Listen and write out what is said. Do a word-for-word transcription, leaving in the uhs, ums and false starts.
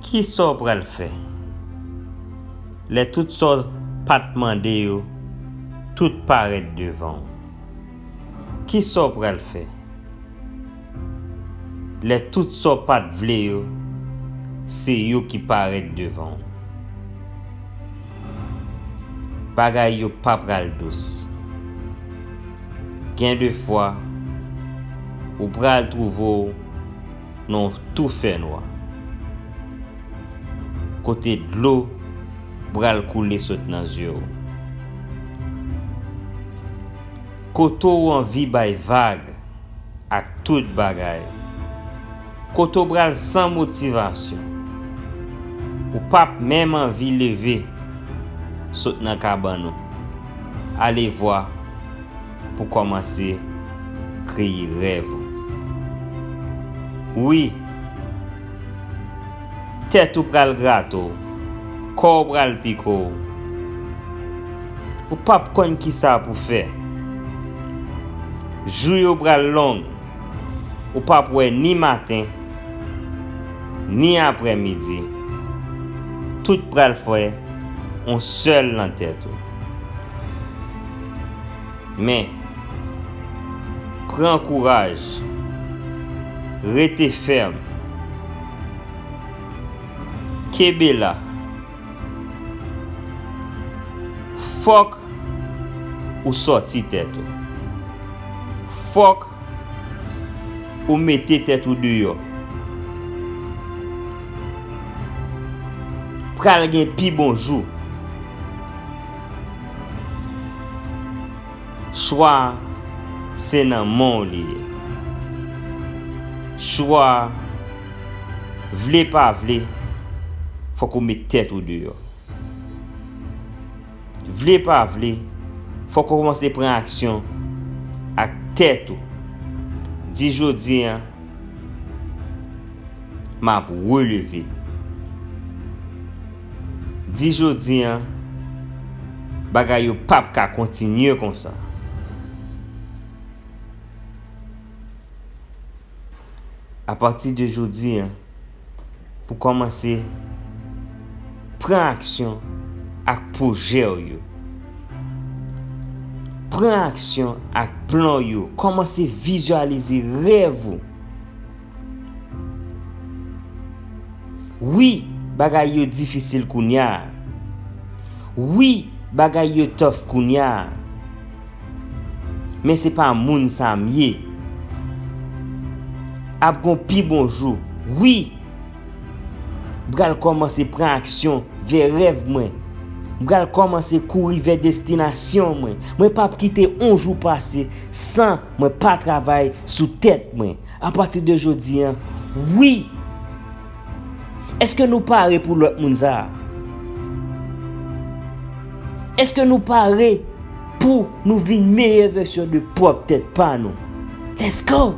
Kisa w pral fè lè tout sa w pa t mande yo, tout parèt devan w? Kisa w pral fè lè tout sa w pa t vle yo, se yo ki parèt devan w? Bagay yo pa pral dous. Gen de fwa, ou pral twouve w nan yon tou fènwa, kote dlo pral koule sot nan zye w, kote w anvi bay vag ak tout bagay, kote w pral san motivasyon, ou p ap menm anvi leve sot nan kabann ou, alevwa pou kòmanse kreye rèv ou. Wi, tèt ou pral grate w, kò w pral pike w. Ou p ap konn kisa pou fè. Jou yo pral long, ou p ap wè ni maten, ni aprèmidi. Tout pral fè yon sèl nan tèt ou. Men, pran kouraj, rete fèm, kenbe la. Fòk ou sòti tèt ou. Fòk ou mete tèt ou deyò. Pral gen pi bon jou. Chwa a, se nan men w li ye. Chwa a, vle pa vle, fòk ou met tèt ou deyò. Vle pa vle, fòk ou kòmanse pran aksyon ak tèt ou. Di jodi a, m ap releve. Di jodi a, bagay yo p ap ka kontinye konsa. Apati de jodi a, pou kòmanse pran aksyon ak pwojè w yo. Pran aksyon ak plan w yo. Kòmanse vizyalize rèv ou. Wi, bagay yo difisil kounye a. Wi, bagay yo tough kounye a. Men se pa moun sa m ye. Ap gon pi bon jou. Wi, m pral kòmanse pran aksyon vè rèv mwen. M pral kòmanse kouri vè destinasyon mwen. Mwen p ap kite yon jou pase san mwen pa travay sou tèt mwen. Apati de jodi a, wi! Èske nou pare pou lòt moun sa a? Èske nou pare pou nou vin meyè vèsyon de pwòp tèt pa nou? Let's go!